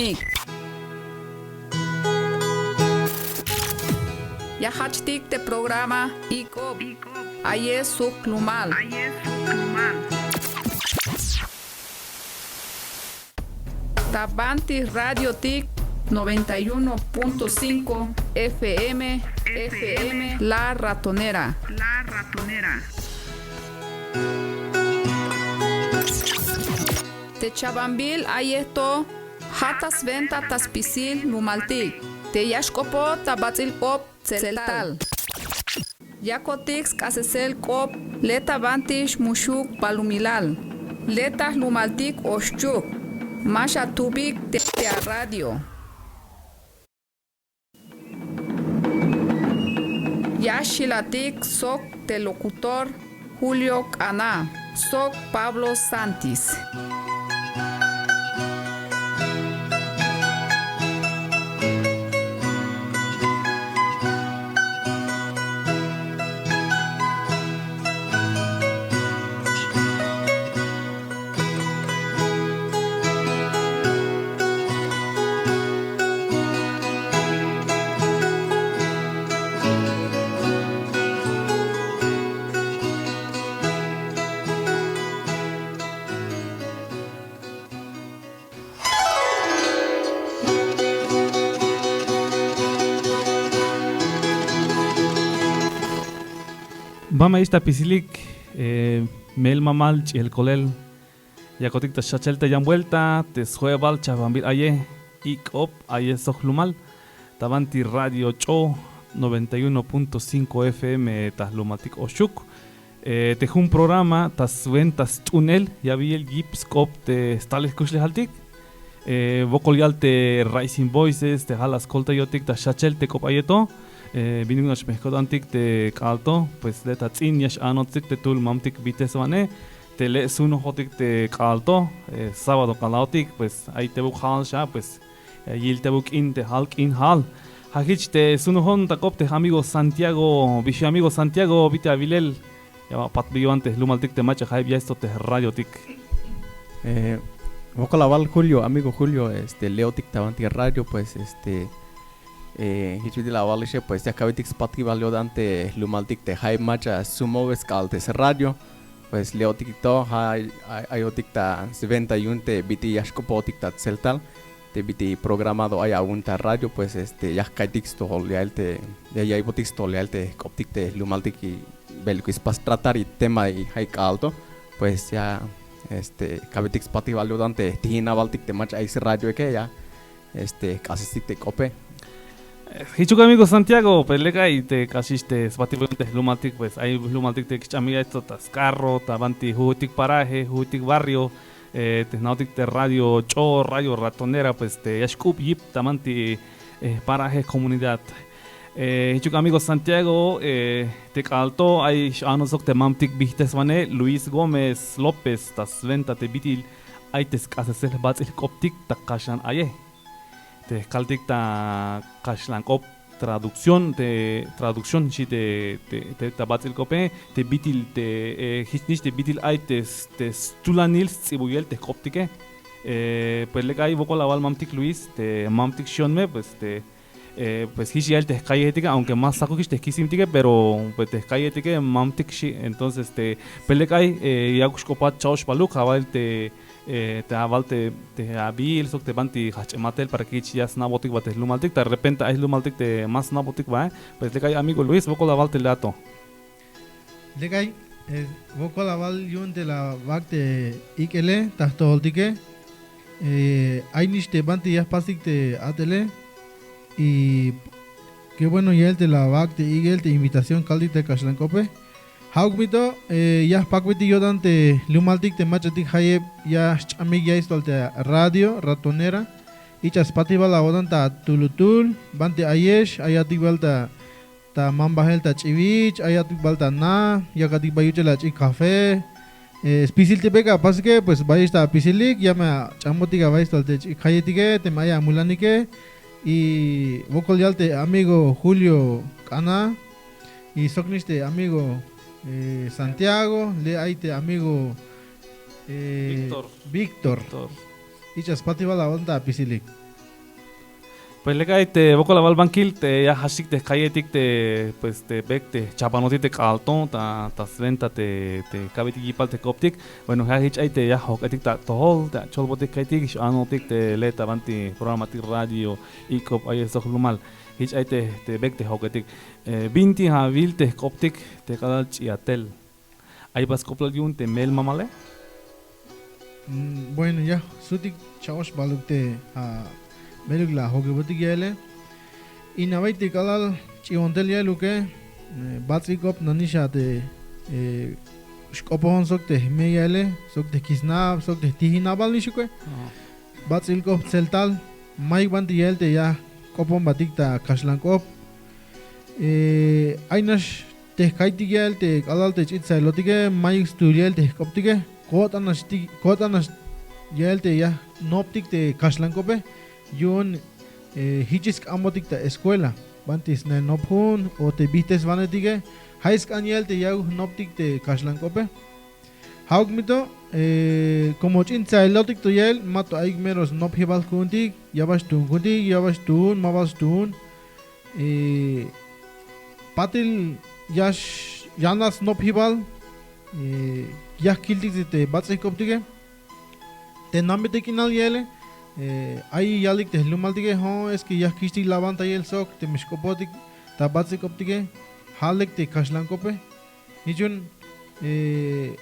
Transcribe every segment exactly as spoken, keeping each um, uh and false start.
Ya jajchtik te programa Ik'ob aye sok jlumal. Ta banti radiotik noventa y uno punto cinco F M, F M La Ratonera. Te chajbanbil ayej to, ja' ta swenta ta spisil jlumaltik te ya xk'opoj ta bats'il k'op tseltal. Yakotik sk'asesel k'op le' ta banti xmuxuk' balumilal le' ta jlumaltik Oxchuc. Ma xatubik te, te aradio. Ya xjilatik sok te locutor Julio Cana sok Pablo Santis. Bame ix ta pisilik, eh, me'el mamal ch'iel kolel. Yakotik ta xjachel te yan buelta te sjo'ebal chajbanbil aye, Ik'ob aye sok jlumal, ta banti Radio Ch'o noventa y uno punto cinco F M ta jlumaltik Oxchuc. Eh, te jun programa ta swenta st'unel yabiyel yip sk'op te stalel kuxlejaltik. Eh, wokol yal te Rising Voices te ja' la skoltayotik ta xjachel te k'op aye to. Eh, binuk nax me jko'tantik te k'aal to, pues le' ta ts'in ya x-anotik te tul mamtik bijteswanej. Te le' sunojotik te k'aal to, eh, sábado k'alaotik, pues ay tebuk ja'al xa, pues, eh, yil tebuk k'in te ja'al, k'in ja'al. Ja' jich te sunojon ta k'op te amigo Santiago, bixi amigo Santiago, bit'il awilel, ya ba apatbil yo'tan te jlumaltik te mach'a jayeb ya sts'ob te radiotik. Eh, wokol awal Julio, amigo Julio, este, le'otik ta banti radio, pues, este, Eh, jich bit'il awalixe, pues ya ka'betik spatjibal yo'tan te jlumaltik te jayeb mach'a sumowes k'aal te sradio. Pues le'otik to, ja' ay, ayotik ta swenta yu'un te bit'il ya xk'opojotik ta tseltal, te bit'il programado ay awu'un ta radio, pues este, ya ka'iytik stojol ya'el te, ya ya'iybotik stojol ya'el te jk'optik te jlumaltik y beluk spas tratar y tema y jayeb k'aal to, pues ya, este, ka'betik spatjibal yo'tan te jtijinabaltik te mach'a ay sradioike, ya este, jk'asestik te k'ope. Jichuk amigo Santiago, pues lek ay te k'axix te spatjibal te jlumaltik, pues ay jlumaltik te xch'ambey ay to ta skarro, ta banti jujuytik paraje, jujuytik barrio, eh, te jna'ojtik te Radio Ch'o, Radio Ratonera, pues te ya xk'ub yip ta banti, eh, paraje, comunidad. Eh, jichuk amigo Santiago, eh, te k'aal to ay x-anotik sok te mamtik bijteswanej Luis Gómez López ta swenta te bit'il ay te sk'asesel jbats'il jk'optik ta kaxlan aye. Te jkaltik ta kaxlan k'op traducción, te traducción xi te, te, te ta bats'il k'ope, te bit'il te, eh, jichnix te bit'il ay te, te stulanil sts'ibuyel te jk'optike. Eh, pues lek ay wokol awal mamtik Luis, te mamtik xi'on me, pues te, eh, pues jich ya'el te jcalletike, aunque ma stsakukix te jkisimtike, pero pues te jcalletike mamtik xi. Entonces te, pues lek ay, eh, yakuk xk'opat cha'oxpaluk, awal te, eh, te awal te, te abil sok te banti jajch'ematel para que jich ya sna'botik ba te jlumaltik, ta repente ay jlumaltik te ma sna'botik ba, eh. Pues lek ay amigo Luis, wokol awal te le' a to. Lek ay, eh, wokol awal yu'un te la awak' te ik'ele ta jtojoltike, eh, aynix te banti ya jpastik te a'tele, y qué bueno ya'el te la awak' te ik'el te invitación kaltik ta kaxlan k'ope. Ja'uk bi to, eh, ya jpakbetik yo'tan te jlumaltik te mach'atik jayeb ya xch'ambey ya'y stojol te Radio Ratonera. Ich'a spatjibal awo'tan ta tulutul, banti ayex, ayatik bal ta, ta mam bajel ta ch'in wich, ayatik bal ta na, yakatik bal yuch'el ach'in café. Eh, spisil te bek' apasike, pues bayix ta apisilik, ya me ach'ambotik awa'y stojol te ch'in calletike, teme ay amulanike. Y wokol yal te amigo Julio Cana, y soknix te amigo, eh, Santiago, le' ay te amigo, eh, Víctor. Víctor. Víctor. Ich'a spatjibal awo'tan ta apisilik. Pues lek ay te wokol awalbankil te ya jajchtik te jk'ayetik te, pues, te bek te jchajpanotik te k'aal to ta, ta swenta te, te ka'betik yipal te jk'optik. Bueno, ja' jich ay te ya jojk'etik ta atojol te acholbotik jk'ayetik, x-anotik te le' ta banti programatik radio Ik'op Ayex Sok Jlumal. Jich ay te, te bek te jojk'etik. Eh, binti awil te jk'optik te k'alal Ch'iatel. ¿Ay ba sk'oplal yu'un te me'el mamale? Mm, bueno, ya jsutik cha'ox baluk te ja' beluk la jojk'ebotik ya'ele. In awa'y te k'alal Ch'iontel ya'eluke, eh, bats'il k'op nanix a te, eh, xk'opojon sok te jme' ya'ele, sok te jkisnab, sok te jtijinabal nixuke. Bats'il k'op tseltal, mayuk banti ya'el te ya jk'oponbatik ta kaxlan k'op. Eh, ay nax te jka'ytik ya'el te k'alal te ch'it tsaelotike, mayuk stuul ya'el te jk'optike, ko'tan nax ti-, ko'tan nax ya'el te ya jnoptik te kaxlan k'ope, yu'un, eh, jich sk'anbotik ta escuela, banti snail nop jun, o te bijteswanetike, ja' sk'an ya'el te yakuk jnoptik te kaxlan k'ope. Ja'uk mito, eh, como ch'in tsaelotik to ya'el, mato ayuk mero snop jibal ku'untik, ya bal xtuun ku'untik, ya bal xtuun, ma bal xtuun. Eh, patil ya x-, ya nax snop jibal, eh, ya jkiltik te bats'il k'optike. Te nambe te k'inal ya'ele, eh, ay yalik te jlumaltike, jo', es que ya jkich'tik labantayel sok teme xk'opojotik ta bats'il k'optike, ja' lek te kaxlan k'ope. Jich yu'un, eh,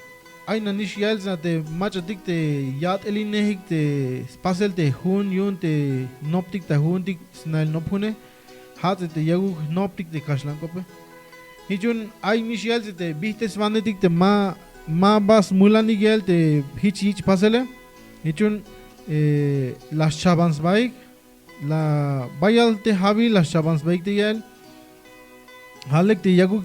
ay nanix ya'el ts'i a te mach'atik te ya'telilnejik te spasel te jun yu'un te jnoptik ta juntik snail nop june, ja' ts'i te yakuk jnoptik te kaxlan k'ope. Jich yu'un ay nix ya'el ts'i te bijteswanetik te ma, ma ba smulanik ya'el te jich yich' pasele. Jich yu'un, eh, la xchajban sbaik, la bayal te ja'wil la xchajban sbaik te ya'el. Ja' lek te yakuk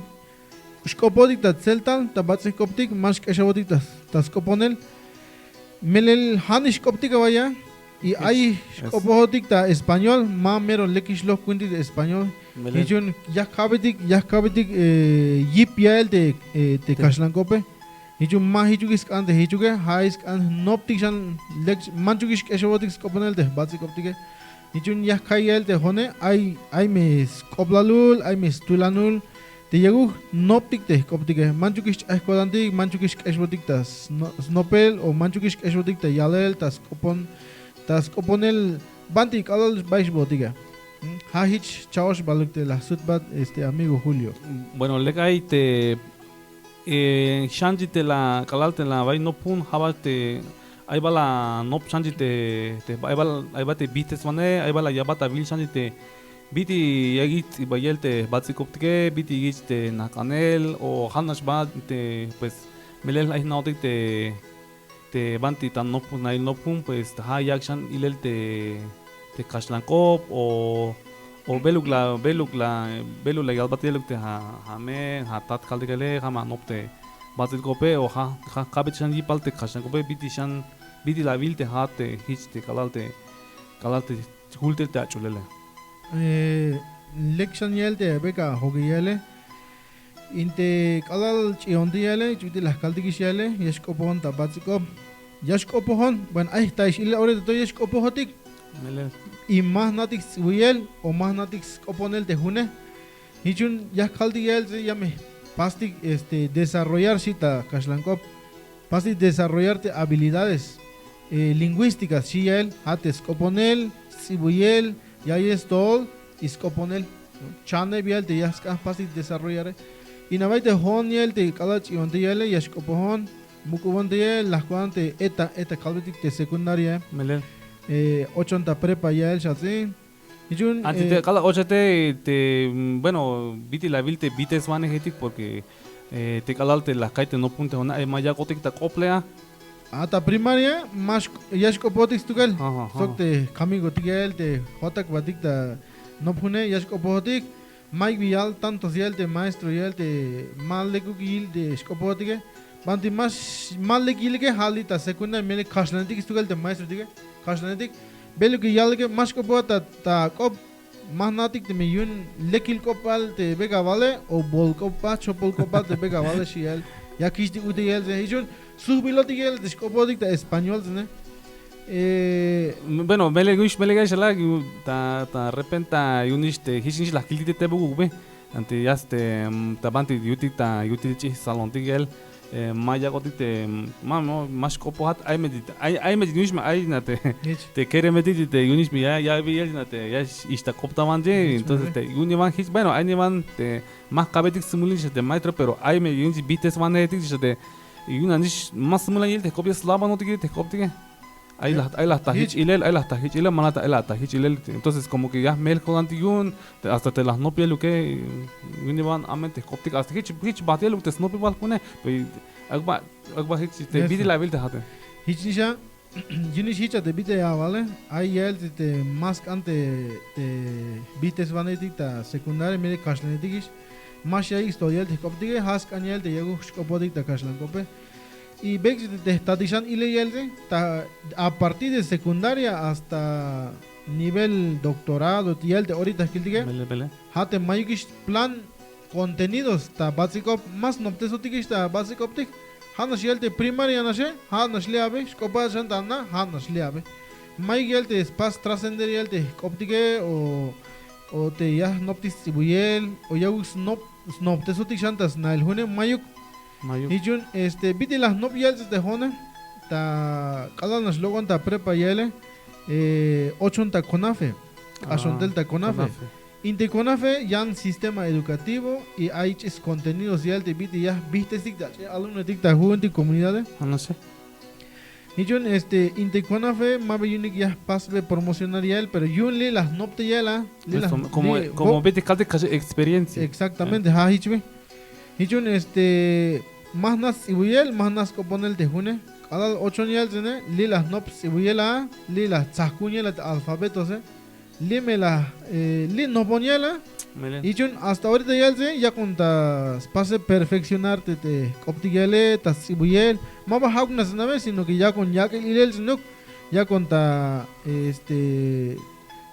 xk'opojotik ta tseltal, ta bats'il k'optik, ma xk'exawotik ta, ta sk'oponel. Melel ja' nix xk'optik a waya, y ay xk'opojotik ta español, ma mero lekix lok ku'untik ta español. Melel. Jich yu'un ya jka'betik, ya jka'betik, eh, yip ya'el te, eh, te kaxlan k'ope. Jich yu'un ma jichukix sk'an te jichuke, ja' ay sk'an jnoptik xan lek, manchukix k'exawotik sk'oponel te jbats'il k'optike. Jich yu'un ya jka'y ya'el te jo'one, ay, ay me sk'oplalul, ay me stulanul, te yakuk jnoptik te jk'optike, manchukix ch'ay ko'tantik, manchukix k'exbotik ta sno-, snopel, o manchukix k'exbotik ta yalel, ta sk'opon, ta sk'oponel, banti k'alal bay xbootike. Mm, ja' jich cha'ox baluk te la jsutbat, este, amigo Julio. Bueno, lek ay te, eh, xan chi te la k'alal te la bay nop jun, ja' ba te, ay ba la nop xan chi te, te, ay ba, ay ba te bijteswane, ay ba la ya'bat awil xan chi te, bit'il ya yich' ts'ibayel te jbats'il k'optike, bit'il yich' te najk'anel, o ja' nax ba te, pues, melel ay jna'ojtik te, te banti ta nop, nail nop jun, pues, ja' yak xan ilel te, te kaxlan k'op, o, o beluk la, beluk la, beluk la yalbat ya'eluk te ja', ja' me, ja' tat kaltik ya'ele, ja' me anop te bats'il k'ope, o ja', ja' jka'beytik xan yipal te kaxlan k'ope, bit'il xan, bit'il awil te ja'at te jich te k'alal te, k'alal te jul tel te ach'ulele. Eh, lek xan ya'el te abek ajojk'e ya'ele. In te k'alal Ch'iontel ya'ele, jich ut'il la jkaltikix ya'ele, ya xk'opojon ta bats'il k'op. Ya xk'opojon, bueno, ay jta'ix ilel orita to ya xk'opojotik. Melel. Y ma jna'tik sts'ibuyel, o ma jna'tik sk'oponel te june. Jich yu'un ya jkaltik ya'el, ya me jpastik, este, desarrollar xi ta kaxlan k'op. Jpastik desarrollar te habilidades, eh, lingüísticas xi ya'el, ja' te sk'oponel, sts'ibuyel, ya'yel stojol, y sk'oponel. Chaneb ya'el te ya sk'an jpastik desarrollare. In awa'y te jo'on ya'el te k'alal Ch'iontel ya'ele, ya xk'opojon, muk'ubon tey, la jk'o'tan te eta, eta kalbetik te secundaria. Melel. Eh, ochon ta prepa ya'el xats'in. Jich yu'un, antes te, eh, k'alal ochate, te, mm, bueno, bit'il awil te bijteswanejetik, porque, eh, te k'alal te la jka'y te nop jun te jo'one, ay ma yak'otik ta k'ople a. A ta primaria, ma x-, ya xk'opojotik stukel. Ajá, ajá. Sok te jkamigotik ya'el te jo'otak jbatik ta nop june, ya xk'opojotik. Mayuk bi yal tantos ya'el te maestro ya'el te ma lekuk yil te xk'opojotike. Banti ma x-, ma lek yilike, ja' li' ta secundaria melel kaxlanetik stukel te maestrotike. Kaxlanetik. Beluk yalike, ma xk'opojot ta, ta k'op. Ma jna'tik teme yu'un lekil k'opal te bek awale, o bol k'op ba, chopol k'op ba te bek awale xi ya'el. Ya kich'tik ut'il ya'el ts'ine. Jich yu'un sujbilotik ya'el te xk'opojotik ta español ts'ine. Eh, bueno, melel yu'unix, melel ya xala, ta, ta repente yu'unix te, jichnix la jkiltik te, te buk'uk bi. Ante ya este, mm, ta banti yu'untik ta, yu'untik ch'ij salontik yael, eh, ma yak'otik te, mm, ma, ma, ma xk'opojat, ay me'tik, ay, ay me'tik yu'unix me ay na te, te keremetik te yu'unix me ya, ya bi yael na te, ya ix ta k'op ta banti, entonces te, yu'un niwan jich, bueno, ay niwan te, ma jkabetik smulan te maestro, pero ay me yu'unix bijteswanejetik te, yu'un nanix ma smulan yael te jk'op, ya slabanotik te jk'optike. Ay la, ay la ta jich ilel, ay la ta jich ilel, ma la ta, ay la ta jich ilel. Entonces, como que ya jmel jo'tantik yu'un, te, hasta te la jnop yaeluke, yu'un niwan amen te jk'optik, hasta jich, jich bajt yaeluk te snopibal june, pero ak'ba, ak'ba jich te bit'il awil te jate. Jichnix a, yu'unix jich a te bit'il awale, ay yael te, te ma sk'an te, te bijteswanejetik ta secundaria, melel kaxlanetikix, ma xyaik stojol yael te jk'optike, ja' sk'an yael te yakuk xk'opojotik ta kaxlan k'ope. Y bek' te, te jtatik xan ilel yael te, ta, a partir de secundaria hasta nivel doctorado, yael te orita jkiltike. Bele, bele. Ja' te mayukix plan contenidos ta bats'il k'op, ma snoptesotikix ta bats'il k'optik. Ja'nax yael te primaria naxe, ja'nax li' abi, xk'opojat xan ta na, ja'nax li' abi. Mayuk yael te spas trascender yael te jk'optike, o, o te ya jnoptik sts'ibuyel, o yakuk snop, snoptesotik xan ta snail june, mayuk. Mayuk. Jich yu'un, este, bit'il la jnop yael te jo'one, ta k'alal nax lok'on ta prepa yaele, eh, ochon ta CONAFE, k'axon tel ta CONAFE. CONAFE. In te CONAFE yan sistema educativo y ay jich scontenidos yael te bit'il ya jbijtestik ta ach'ix alumnoetik ta ju'untik comunidade. Jich yu'un, este, in te CONAFE maba yu'unik ya jpasbe promocionar yael, pero yu'un li' la jnoptik yael a, li' la, como, li' como bit'il kaltik kax experiencia. Exactamente, ja' jich bi. Jich yu'un, este, ma jna' sts'ibuyel, ma jna' sk'oponel te june. K'alal ochon yael ts'ine, li' la jnop sts'ibuyel a, li' la jtsajkun yael a te alfabetose. Li' me la, eh, li' nopon yael a. Melel. Jich yu'un hasta ahorita yael ts'i, yakon ta spasel perfeccionar te, te jk'optik yaele, ta sts'ibuyel. Maba ja'uk nax ts'in abi, sino que yakon yak'el ilel ts'inuk. Yakon ta, este,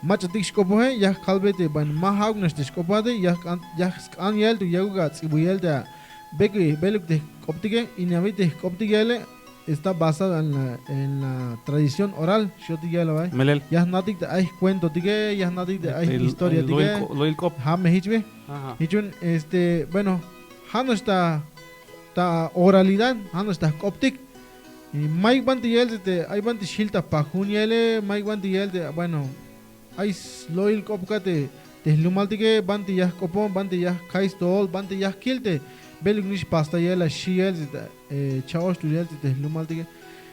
mach'atik xk'opoje, ya jkalbe te, bueno, ma ja'uk nax te xk'opojate, ya jk'an, ya sk'an yael te yakuk ats'ibuyel te, bek' beluk te jk'optike, in abi te jk'optik yaele, está basada en la, en la tradición oral, xiotik yael a bay. Melel. Ya jna'tik te ay jcuentotike, ya jna'tik te ay jhistoriatike. Lo'il k'op, lo'il k'op. Ja' me jich bi. Ajá. Jich yu'un, este, bueno, ja' nax ta, ta oralidad, ja' nax ta jk'optik. Y mayuk banti yael te, ay banti xjil ta pajun yaele, mayuk banti yael te, bueno, ay slo'il k'op ka te, te jlumaltike, banti ya jk'opon, banti ya jka'iy stojol, banti ya jkil te beluk nix pasta yael a, xi yael te, eh, cha'oxtul yael te jlumaltike.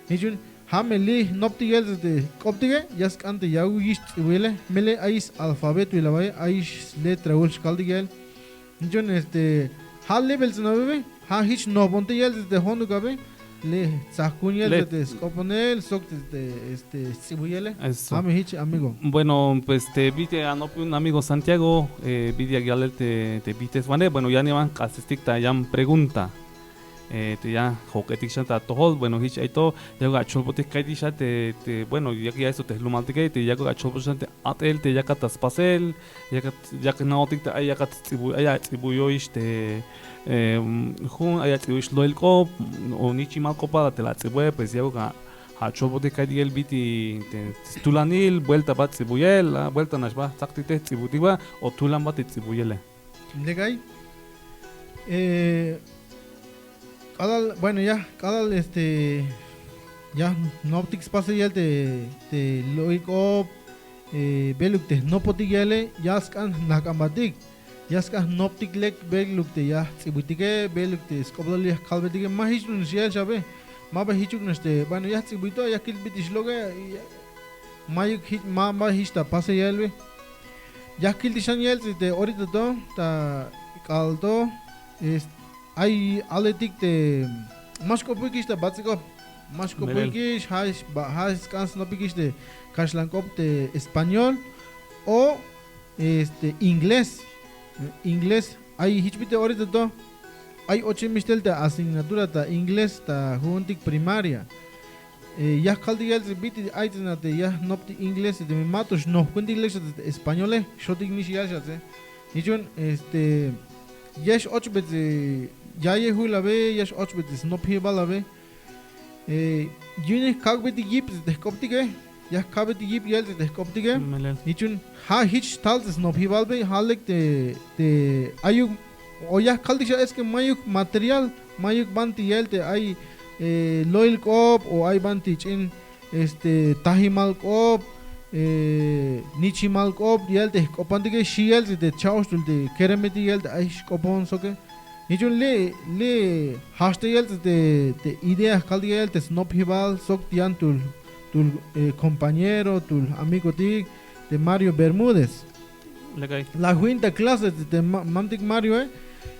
Jich yu'un, ja' me li' jnoptik yael te jk'optike, ya sk'an te yakuk yich' ts'ibuyele, melel ayix s-alfabeto yael a bay, ayix sletraul xkaltik yael. Jich yu'un, este, ja' libel ts'in abi, ja' jich nopon te yael te jo'onuk abi, li' jtsajkun yael te sk'oponel sok te, te, este, sts'ibuyele. Eso. Ja' me jich, amigo. Bueno, pues te bit'il anop yu'un amigo Santiago, eh, bit'il ya yalel te, te bijteswanej, bueno, ya niwan jk'asestik ta yan pregunta. Eh, te ya jojk'etik xan ta atojol, bueno, jich ay to, yakuk acholbotik ka'iytik xan te, te, bueno, ya, ya eso te jlumaltike, te yakuk acholbotik xan te a'tel te yakat ta spasel, yakat, yak jna'ojtik te ay yakat ts'ibu, ay ats'ibuyoix te, eh, jun, ay ats'ibuyoix lo'il k'op, o nichimal k'op a te la ats'ibuyel, pues yakuk a, acholbotik ka'iytik yael bit'il te stulanil, buelta ba ts'ibuyel, a, buelta nax ba jtsaktik te jts'ibutik ba, o tulan ba te ts'ibuyele. Lek ay, eh, k'alal, bueno, ya, k'alal, este, ya jnoptik spasel yael te, te lo'il k'op, eh, beluk te jnopotik yaele, ya sk'an jnajk'an batik, ya sk'an jnoptik lek beluk te ya jts'ibuytike, beluk te sk'oplal ya jkalbeytike, ma jichuk nax yael xabe, maba jichuk nax te, bueno, ya jts'ibuy to, ya kil bit'il xlok'e, ya, mayuk jich, ma, ma jich ta pasel yael bi. Ya kiltik xan yael ts'i te orita to, ta k'alal to, es, ay aletik te, ma xk'opoyikix ta bats'il k'op. Ma xk'opoyikix, ja' ix ba, ja' sk'an snopikix te kaxlan k'op te español o, este, inglés. Inglés. Ay jich bit'il orita to. Ay ochemix tel te asignatura ta inglés ta ju'untik primaria. Eh, ya kaltik yael ts'i bit'il ay ts'in a te ya jnoptik inglés, teme ma to xnop kuentik lek xan te españole, xotik nix yael xan ts'i. Jich yu'un, este, ya x-ochbe ts'i, ya yejul a be, ya x-ochbe ts'i snopjibal a be. Eh, yu'un ya kak'betik yip te jk'optike, ya kak'betik yip ya'el te jk'optike. Melel. Jichun ja' jich tal te snopjibal be, ja' lek te, te ayuk, o ya kaltik xa es que mayuk material, mayuk banti ya'el te ay, eh, lo'il k'op o ay banti ch'in, este, tajimal k'op, eh, nichimal k'op ya'el te jk'opantike, xi ya'el te cha'oxtul te keremetik ya'el te ay xk'opon soke. Jichun li', li' jaxteyel te, te idea kaltik ya'el te snopjibal sok te yan tul, tul, eh, compañero, tul amigotik, te Mario Bermúdez. Lek ay. La juin ta clase te, te ma-, mamtik Mario, eh,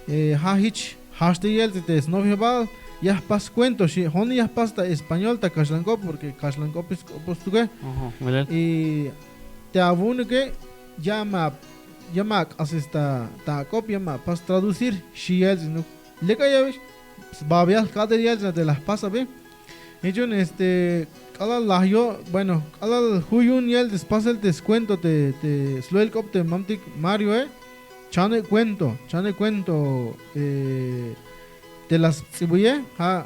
eh, ja' jich jaxteyel te, te snopjibal, ya jpas cuento, xi, jo'on ya jpas ta español ta kaxlan k'op, porque kaxlan k'op sk'opoj stukel. Ajá, melel. Y te awu'unike, ya me a, ya me ak'ases ta, ta ak'op, ya me apas traducir, xi ya'el ts'in uk. Lek ay abi, sbabial jka'tel ya'el ts'in te la jpas abi. Jichun, este, k'alal la yo, bueno, k'alal ju' yu'un ya'el te spasel te scuento te, te slo'il k'op te mamtik Marioe, chane cuento, chane cuento, eh, te la sts'ibuye, ja',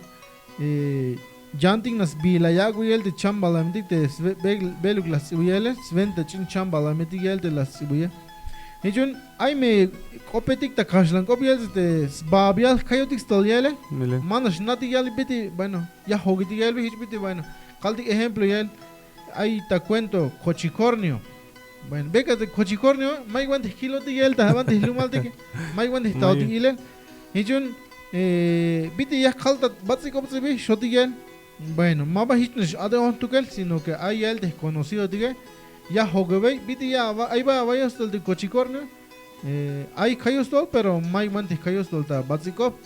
eh, yantik nax sbiil la yak'beyel te chambalametik te sbe-, be-, beluk la sts'ibuyele, swenta ch'in chambalametik ya'el te la sts'ibuye. Jichun, ay me k'opetik ta kaxlan k'op ya'el te sbabial jkayotik stojol ya'ele. Melel. Ma nax jna'tik ya'el bit'il, bueno, ya jojk'otik ya'el bi, jich bit'il, bueno, kaltik ejemplo ya'el, ay ta cuento Cochicornio. Bueno, beka te Cochicornio, mayuk banti jkilotik ya'el ta banti jlumaltike, mayuk banti jtaotik ilel. Jichun, eh, bit'il ya jkal ta bats'il k'op ts'ibi, xotik ya'el. Bueno, maba jich nax a'tejon stukel, sino que ay ya'el te jconocidotike, ya jojk'obey, bit'il ya aba-, ay ba awa'iy stojol te Cochicornio, eh, ay jkayotik stojol, pero mayuk banti jkayotik stojol ta bats'il k'op.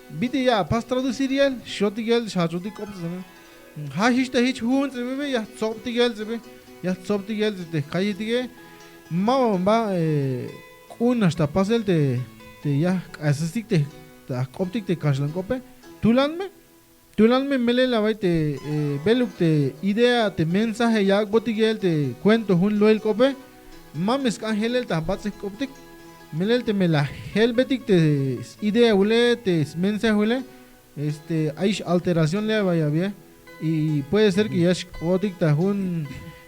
Bit'il ya apas traducir ya'el, xotik ya'el xjachotik k'op ts'ibi. Ja' jich ta jich jujun ts'ibi, ya jtsobtik ya'el ts'ibi, ya jtsobtik ya'el ts'ibi te jkayetike. Maba, eh, k'u'un nax ta pasel te, te ya jk'asestik te, ta jk'optik te kaxlan k'ope. Tulan me, tulan me melel awa'y te, eh, beluk te idea te mensaje yak'botik ya'el te cuento jun lo'il k'ope. Ma me sk'an jelel ta jbats'il k'optik. Melel teme la jelbetik te s-idea wule, te smensaje wule, este, ayix alteración le' awa'y abi. Y puede ser que ya xk'otik ta jun,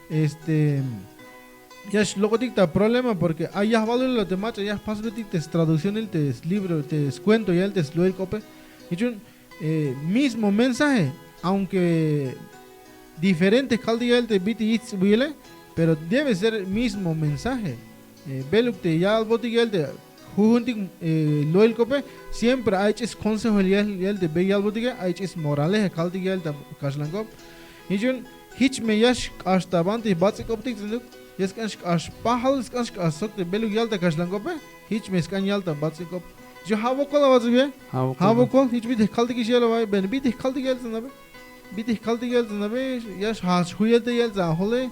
este, ya xlok'otik ta problema, porque ay yajwalil te mach'a ya jpasbetik te straduccionil te slibro, te scuento ya'el te slo'il k'ope. Jichun, eh, mismo mensaje, aunque diferente kaltik ya'el te bit'il yich' ts'ibuyele, pero debe ser mismo mensaje. Eh, beluk te yalbotik ya'el te jujuntik, eh, lo'il k'ope, siempre ay ch'in sconsejoil ya'el, ya'el te be yalbotike, ay ch'in smoraleja kaltik ya'el ta kaxlan k'op. Jichun, jich me ya xk'ax ta banti jbats'il k'optik ts'in uk, ya sk'an xk'ax pajal, sk'an xk'ax sok te beluk yal ta kaxlan k'ope, jich me sk'an yal ta bats'il k'op. Yo, ja' wokol awats'in bi, ja' wokol, jich bit'il kaltikix ya'el awa'y, bueno, bit'il kaltik ya'el ts'in abi. Bit'il kaltik ya'el ts'in abi, ya xjajch juyel te ya'el ts'in ajole.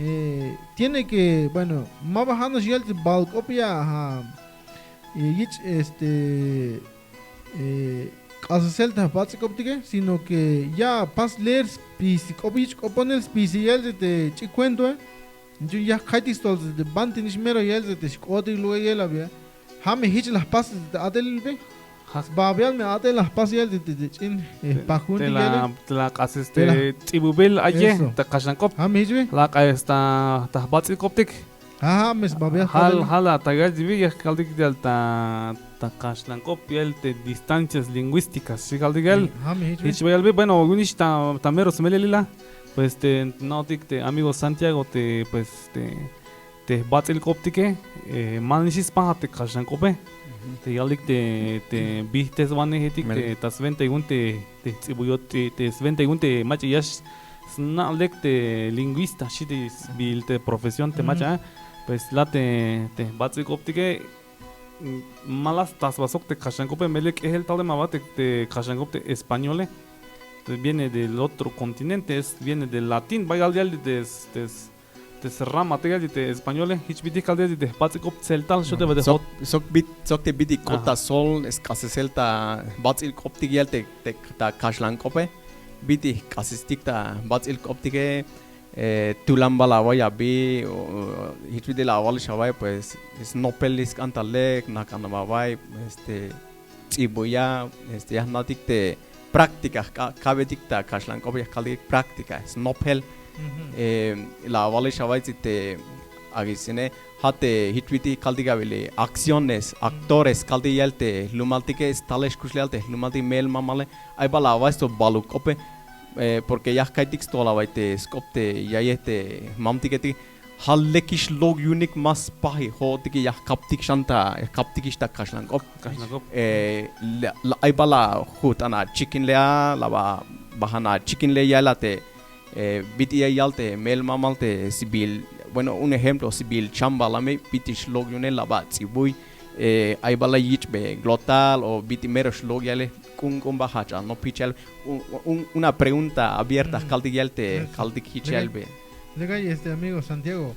Eh, tiene que, bueno, maba ja' nax ya'el ts'in bal k'op ya, ja', eh, yich', este, eh, k'asesel ta jbats'il k'optike, sino que ya apas leer spisil k'op, yich' k'oponel spisil ya'el ts'in te ch'in cuentoe. Jichun ya jka'ytik stojol te banti nix mero ya'el te xk'ootik lu'e ya'el abi. Ja' me jich la jpas te a'telil bi. Sbabial me a'tel la jpas ya'el te, te, te ch'in, eh, pajuntik ya'el. Te la k'ases te ts'ibuyel aye ta kaxlan k'op. Ja' me jich bi. La k'ases ta, ta jbats'il k'optik. Ja', ja' me sbabial. Ja' la ta ya'el bi, ya kaltik ya'el ta, ta kaxlan k'op ya'el te distancias lingüísticas, xi kaltik ya'el. Ja' me jich bi. Jich ba ya'el bi, bueno, yu'un nix ta, ta mero smelelil a. Pues te jna'ojtik te amigo Santiago te, pues, te, te jbats'il k'optike, eh, ma nix spajat te kaxlan k'ope. Te yalik te, te bijteswanejetik te, ta swenta yu'un te, te jts'ibuyot, te, te swenta yu'un te mach'a ya sna' lek te lingüista, xi te sbiil te profesión te mach'a, pues la te, te jbats'il k'optike, mm, ma la stasba sok te kaxlan k'ope, melel k'ejel tal ma ba te, te kaxlan k'op te españole. Entonces viene del otro continente, es, viene del latín, ba yal, yal te, te, te srama te yal te españole, jich bit'il kaltik te jbats'il k'op tseltal, xo te ba te jot. Sok, sok bit, sok te bit'il k'ot ta sol, sk'asesel ta jbats'il k'optik yal te, te, ta kaxlan k'ope, bit'il jk'asestik ta jbats'il k'optike, eh, tulan bal awa'y abi, o, o, jich bit'il la awalix awa'y, pues, snopel sk'an ta lek, nakanab awa'y, este, ts'ibuya, este, ya jna'tik te, práctica, ka-, kabetik ta kaxlan k'op ya kaltik práctica, snopjel. Eh, la awalix away tsi te agisine, ja' te jich bit'il kaltik awili acciones, actores, kaltik ya'el te jlumaltike, stalex kuxlejal te jlumaltik me'el mamale, ay bal away stojol baluk k'ope, eh, porque ya ka'iytik stojol away te sk'op te ya'yej te jmamtiketik, ja' lekix lok yu'unik ma spaji, jo'otike ya jkaptik xan ta, ya jkaptikix ta kaxlan k'op. Kaxlan k'op. Eh, la, la, ay bal ajujt'an achikinle a, la ba, bajan achikinle ya'el a te, eh, bit'il ya yal te me'el mamal te sbiil, bueno, un ejemplo, sbiil chamba la me, bit'il xlok yu'une, la ba ats'ibuy, eh, ay bal ayich'be glotal o bit'il mero xlok ya'ele, k'unk'un ba jajch anop jich ya'el, un, un, una pregunta abierta, kaltik ya'el te, kaltik jich ya'elbe. Lek'ay, este, amigo Santiago,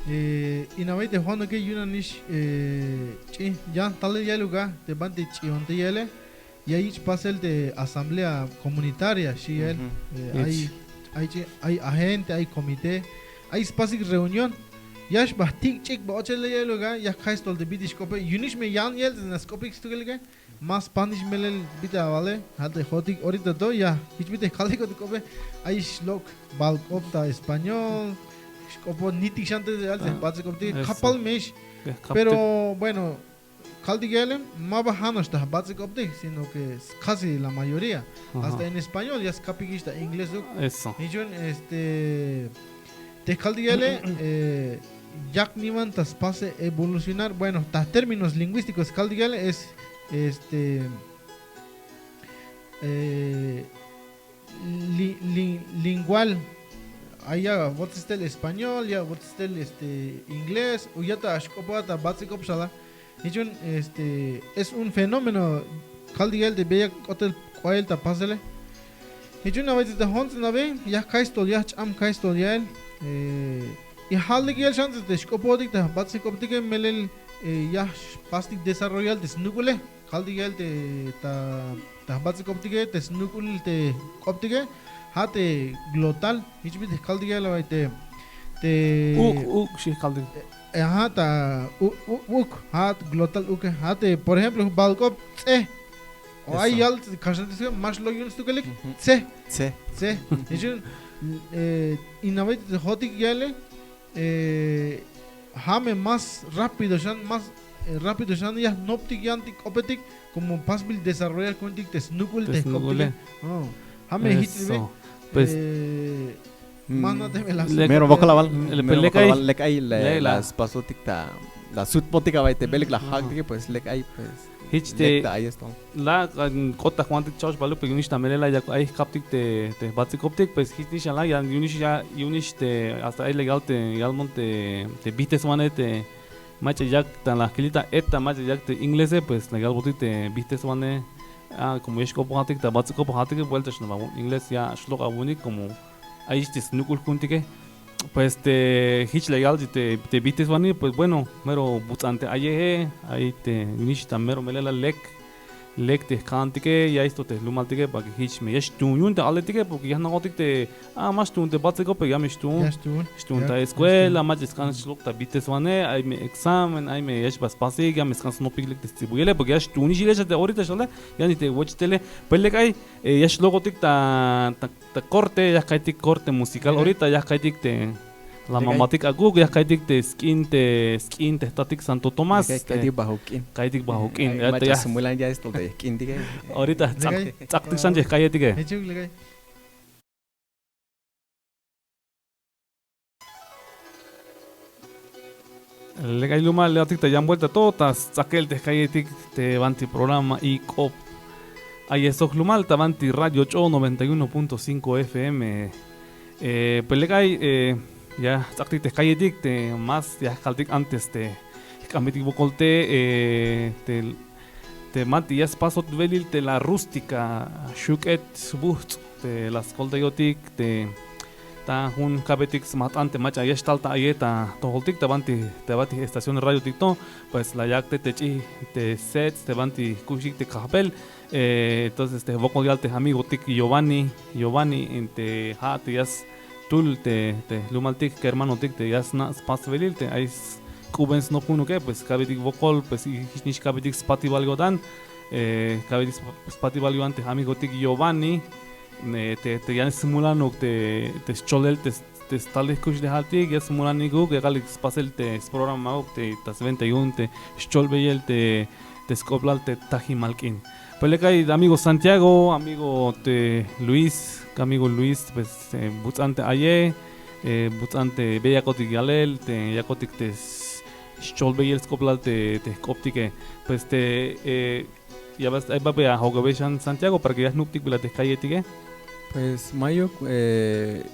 eh, in away te jo'onuke yu'un nanix, eh, ch'i, yan talel ya'eluk a te banti ch'ion te ya'ele, ya yich' pasel te asamblea comunitaria, xi ya'el. Eh, ay, ay ch'i, ay agente, ay comité, ay spasik reunión. Ya xba jtik' ch'ik ba ochele ya'eluk a, ya ka'iy stojol te bit'il xk'ope, yu'unix me yan ya'el te nax sk'opik stukelike. Ma spajnix melel bit'il awale, ja' te jo'otik orita to ya jich bit'il kaltikotik k'ope, ay xlok' bal k'op ta español, xk'opon nitik xan te ya'el te jbats'il k'optik, kapal me ix. Pero bueno, kaltik ya'ele, ma ba ja'nax ta jbats'il k'optik, sino que es casi la mayoría. Hasta en español ya skapikix ta inglés uk. Eso. Jich yu'un, este, te kaltik ya'ele, eh, yak niwan ta spasel evolucionar, bueno, ta términos lingüísticos kaltik ya'ele es, este, eh, li-, li-, lingual. Ay ya bots'istel español, ya bots'istel, este, inglés, o ya ta xk'opobat ta bats'il k'op xala. Jich yu'un, este, es un fenómeno kaltik ya'el te bi ya k'otel k'oel ta pasele. Jich yu'un away te jo'on ts'in abi, ya ka'iy stojol, ya jch'am ka'iy stojol ya'el. Eh, y ja' lek ya'el xan te xk'opojotik ta bats'il k'optike melel, eh, ya xpastik desarrollar te snuk'ule. Kaltik ya'el te ta, ta jbats'il k'optike, te snuk'ul te k'optike, ja' te glotal, jich bit'il kaltik ya'el away te, te uk', uk', xi kaltik. Eh, ajá, ta u-, u-, uk', ja' glotal uk', ja' te, por ejemplo, bal k'op ts'e. O ay yal kaxlan te, ma xlok' yu'un stukelik, ts'e. Ts'e. Ts'e. Jich yu'un, eh, in away te jo'otik ya'ele, eh, ja' me más rápido xan, más, eh, rápido xan ya jnoptik yantik k'opetik, como pasbil desarrollar ku'untik te snuk'ul te jk'optike. Ja' me jich bi, pues, eh, ma jna' teme la mero wokol awal, mero wokol awal, lek ay, lek ay la spasotik ta, la sutpotik away te belik la jak'tike, pues, lek ay, pues. Jich te la k'ot ta jwantik cha'ox baluk, pero yu'unix ta melel la yak ay jkaptik te, te jbats'il k'optik, pues jich nix ala, ya yu'unix, ya yu'unix te, hasta ay la yal te, yalbon te, te bijteswanej te mach'a yak ta la jkilita, eta mach'a yak te inglese, pues la yalbotik te bijteswanej, a, como ya xk'opojatik ta bats'il k'opojatik, buelta xnopaj awu'un inglés, ya xlok' awu'unik, como ayix te snuk'ul ku'untike. Pues te jich la yal te, te bijteswanej, pues bueno, mero buts'an te ayeje, ay te yu'unix ta mero melel la lek, lek te jka'antike, ya ay stojol te jlumaltike, para que jich me ya xtuun yu'un te aletike, porque ya jna'otik te, a, ma xtuun te bats'il k'op, pero ya me xtuun. Ya xtuun. Xtuun ta escuela, mach'a sk'an xlok' ta bijteswanej, ay me examen, ay me ya xba spasik, ya me sk'an snopik lek te sts'ibuyele, porque ya xtuunix yilel xa te orita xale, ya ni te woch tele, pues lek ay, eh, ya xlok'otik ta, ta ta corte, ya ka'iytik corte musical. Orita ya ka'iytik te la mamatik akuk, ya ka'iytik te sk'in te, sk'in te jtatik Santo Tomás. Ka'iytik bajuk k'in. Ka'iytik bajuk k'in. Ay, ya mach'a ya smulan ya esto de k'intike. Orita ts'ak-, ts'aktik xan ya ka'iytike. Lek ay lumal, ya atik ta yan buelta to ta sts'akel te jk'ayetik te banti programa i k'op. Ay sok jlumal ta banti Radio Ch'o noventa y uno punto cinco F M. Eh, pues lek ay, eh, ya sts'aktik te jk'ayetik te más ya jkaltik antes te jk'ambetik wokol te, eh, te te banti ya spasot welil te La Rústica, Xuk'et Swujts', te la skoltayotik te ta jun kabetik smajt'an te mach'a ya xtal ta aye ta atojoltik ta banti, ta banti estación radiotik to, pues la yak te, te ch'i, te sets' te banti kuxik te kajbel. Eh, entonces te wokol yal te amigotik Giovanni, Giovanni, te ja' te ya s- tul te, te jlumaltik, kermanotik te ya sna' spasbelil te ay sk'uben snop ku'unuke, pues kabetik wokol, pues jich nix kabetik spatibal yo'tan. Eh, ka'betik sp- spatibal yu'un te amigotik Giovanni, eh, te, te yan smulanuk te, te scholel te, te stalel kuxlejaltik, ya smulanikuk, ya kalik spasel te sprogramauk te ta swenta yu'un te scholbeyel te, te sk'oplal te tajimal k'in. Pues lek ay amigo Santiago, amigo te Luis, amigo Luis, pues, eh, buts'an te aye, eh, buts'an te be yakotik yalel, te yakotik te s- scholbeyel sk'oplal te, te jk'optike. Pues te, eh, ya ves, ay ba ya jok'obe xan Santiago para que ya jnubtik bila te jk'ayetike. Pues mayuk, eh,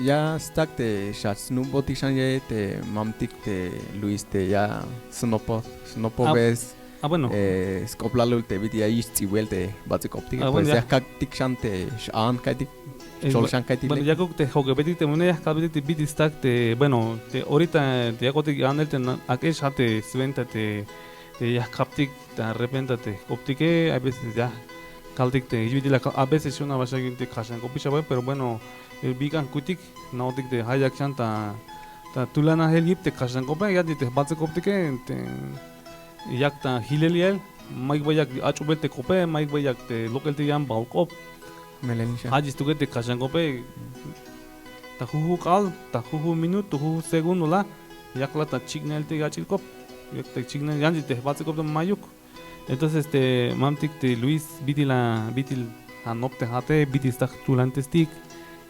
ya stak te xach snubbotik xan yae te mamtik te Luis te ya snopo, snopobes. Ah, bueno. Eh, sk'oplalul te bit'il ya yich' ts'ibuyel te bats'il k'optike. Ah, pues bueno, ya ya jkak'tik xan te x-an ka'ytik, eh, xchol xan ka'ytik. Bueno, lek yakuk te jok'obetik te mune ya jkalbetik te bit'il stak te, bueno, te orita te yakotik anel te na- ak'ex ja' te swenta te, te ya jkaptik ta repenta te jk'optike, a veces ya kaltik te jich bit'il a veces xan a ba xan yu'un te kaxlan k'opix a ba, pero bueno, eh, bik'an kutik, jna'ojtik te ja' yak xan ta, ta tulanajel yip te kaxlan k'ope, yan te jbats'il k'optike, te yak ta jilel yael, mayuk ba yak ach'ubel te k'ope, mayuk ba yak te lok'el te yan baul k'op. Melel nix a. Ja' yich' stukel te kaxlan k'ope, ta jujun k'aal, ta jujun minut, ta jujun segundo la, yak la ta chiknel te yach'il k'op, yak ta chiknel, yan te jbats'il k'op te mayuk. Entonces, este, mamtik te Luis, bit'il a, bit'il anop te ja'ate, bit'il stak jtulantestik,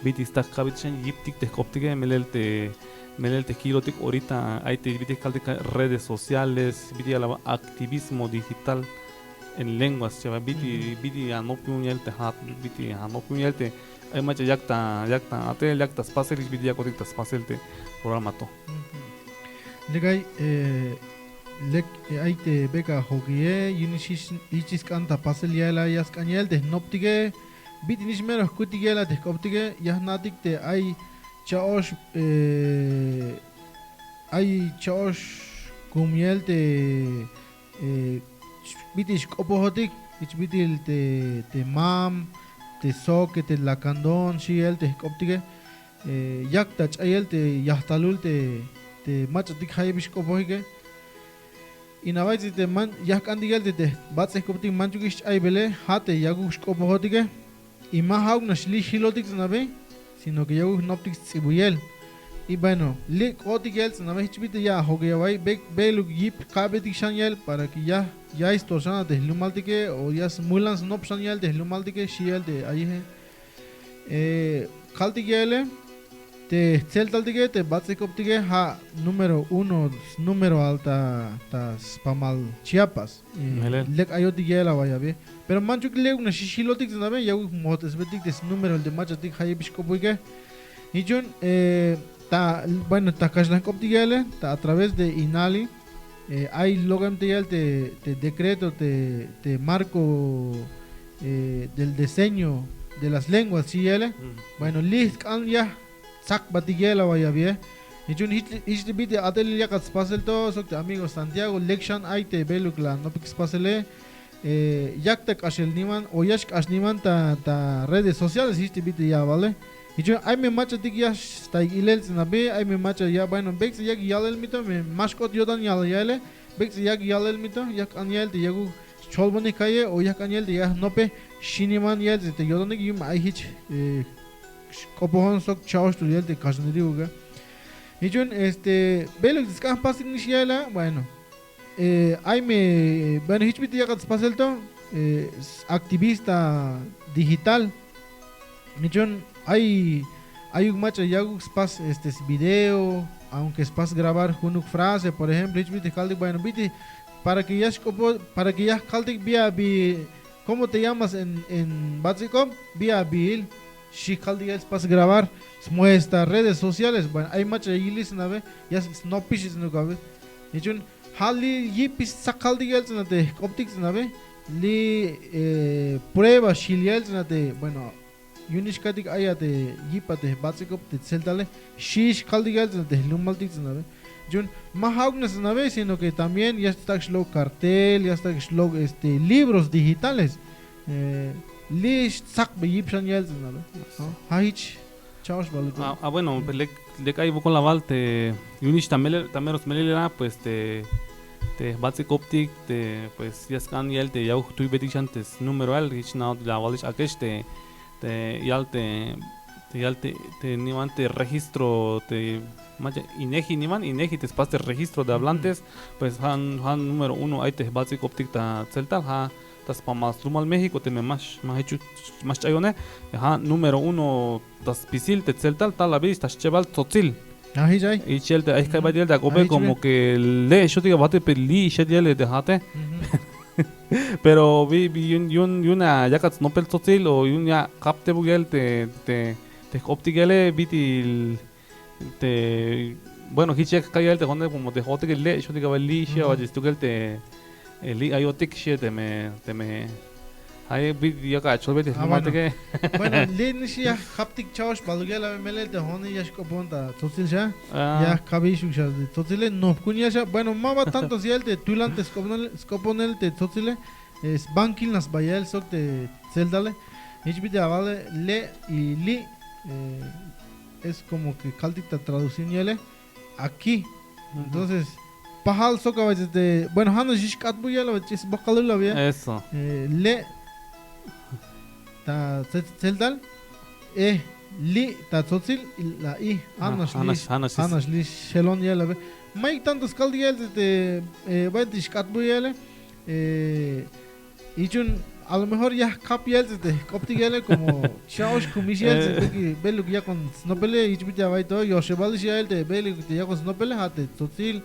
bit'il stak ka'betik xan yiptik te jk'optike, melel te, melel te kilotik orita, ay te bit'il kaltik redes sociales, bit'il yal a ba activismo digital en lenguas, chava, bit'il, bit'il anop yu'un yael te ja'at, bit'il anop yu'un yael te, ay mach'a yak ta, yak ta a'tel, yak ta spasel, jich bit'il yakotik ta spasel te programa to. Lek ay, eh, lek, eh, ay te bek' a jok'iye, yu'un nix jich, jich sk'an ta pasel yael a, ya sk'an yael te jnoptike, bit'il nix mero jkutik yael a te jk'optike, ya jna'tik te ay cha'ox, eh, ay cha'ox kum yael te, eh, bit'il xk'opojotik, jich bit'il te, te mam, te soque, te lacandón, xi yael te jk'optike. Eh, yak ta ch'ayel te yajtalul te, te mach'atik jayeb xk'opojike. In a bay te man ya jk'antik yael te, te bats'il k'optik manchuk ix ch'aybele, ja' te yakuk xk'opojotike. Y ma ja'uk nax li' jilotik ts'in abi, sino que yakuk jnoptik sts'ibuyel. Y bueno, li' k'otik yael ts'in abi, jich bit'il ya ajok'oy a bay, be, beluk yip ka'betik xan yael para que ya, ya ya'iy stojol xan a te jlumaltike, o ya smulan snop xan yael te jlumaltike, xi yael te ayeje. Eh, kaltik yaele, te jtseltaltike, te bats'il k'optike, ja' número uno, snúmeroal ta, ta spamal Chiapas. Eh, lek ayotik yael a bay abi. Pero manchuk li'uk nax ix jilotik ts'in abi, yakuk mojt'esbetik te snúmeroal te mach'atik jayeb xk'opojike. Jich yu'un, eh, ta, bueno, ta kaxlan k'optik yaele, ta a través de INALI, eh, ay lok'em te yael te, te decreto, te, te marco, eh, del diseño de las lenguas, xi yaele. Bueno, li' jk'an ya jtsakbatik yael a bay abi. Jich yu'un jich, jich te bit'il a'telil yakat spasel to, sok te amigo Santiago, lek xan ay te beluk la anopik spasele, eh, yak ta k'axel niwan, o ya xk'ax niwan ta, ta redes sociales, jich te bit'il ya awale. Jich yu'un ay me mach'atik ya staik ilel ts'in abi, ay me mach'a ya, bueno, bek'ts'in yak yalel mi to, me ma xk'ot yo'tan yalel yaele, bek'ts'in yak yalel mi to, ya jk'an yael te yakuk scholbonik ka'ye, o ya jk'an yael te ya jnope, xi niwan yael te yo'tanik yu'un me ay jich, eh, xk'opojon sok cha'oxtul yael te kaxlanetikuke. Jich yu'un, este, beluk te sk'an jpastik nix yael a, bueno, eh, ay me, bueno, jich bit'il yakat spasel to, eh, s- activista digital. Jich yu'un ay, ayuk mach'a yakuk spas, este, svideo, aunque spas grabar junuk frase, por ejemplo, jich bit'il kaltik, bueno, bit'il, para que ya xk'opo, para que ya kaltik bi a bi, ¿cómo te llamas en, en bats'il k'op? Bi a biil, xi kaltik yael spas grabar, smuestra redes sociales, bueno, ay mach'a ya yilix ts'in abi, ya snopix ts'in abi. Jich yu'un, ja' li' yipix stsak kaltik yael ts'in a te jk'optik ts'in abi, li', eh, prueba xjil yael ts'in a te, bueno, yu'un nix ka'ytik ay a te yip a te jbats'il k'op te tseltale, xi kaltik yael ts'in a te jlumaltik ts'in abi. Yu'un, ma ja'uk nax ts'in abi, sino que también ya stak' xlok' cartel, ya stak' xlok', este, libros digitales. Eh, li' stsakbe yip xan yael ts'in abi. Ja' jich cha'ox baluk. Ah, ah, bueno, pues lek, lek ay wokol awal te yu'un nix ta melel, ta mero smelelil a, pues te, te jbats'ikoptik te, pues, ya sk'an ya'el te ya jtuybeytik xan te snúmeroal, jich nax la awalix ak'ex te, te ya'el te, te ya'el te, te niwan te registro te, mach'a INEGI niwan, INEGI te spas te registro de hablantes, pues, ja', ja' número uno ay te jbats'ikoptik ta tseltal, ja' ta spamal slumal México teme ma x-, ma jich, ma xch'ayone, ja' número uno ta spisil te tseltal, tal abi ta schebal Tzotzil. Ah, jich ay. Jich ya'el te ay jka'ybat ya'el te ak'ope, como que le' xotik abate, pero li' xet ya'el te ja'ate. Pero bi, bi yu'un, yu'un, yu'un a yakat snopel Tzotzil o yu'un ya jkaptebuk ya'el te, te, te jk'optik ya'ele, bit'il te, bueno, jich yak jka'y ya'el te jo'one, como te jo'otike le' xotik aba, li' xi awa'ye stukel te, eh, li' ayotik xi teme, teme, ay, bi, yak acholbe te jlumaltike. Bueno, li' nix ya jkaptik cha'ox baluk ya'el abi, melel te jo'one ya xk'opon ta Tzotzil xan. Ya jkapixuk xan te Tzotzile, nopjkun ya'el xan. Bueno, ma ba tanto ya'el te tulan te sk'oponel, sk'oponel te Tzotzile, eh, sbankil nax sba ya'el sok te tseltale. Jich bit'il awale le' y li', eh, es como que kaltik ta traducción ya'ele, aquí. Entonces, pajal sok a veces te, bueno, ja' nax yich' k'atbuk ya'el a veces ch'in sbokalul a veces. Eso. Eh, le' ta tse-, tseltal, eh, li' ta Tzotzil, y la i. Ja' nax li', ja' nax li' xelon ya'el a veces. Mayuk tanto skaltik ya'el te, eh, bueno, te xk'atbuk ya'ele, eh, jich yu'un a lo mejor ya jkap ya'el te jk'optik ya'ele, como cha'ox kumix ya'el te beluk, beluk yakon snopele, jich bit'il ya awa'y to, yoxebalix ya'el te beluk te yakon snopele, ja' te Tzotzil.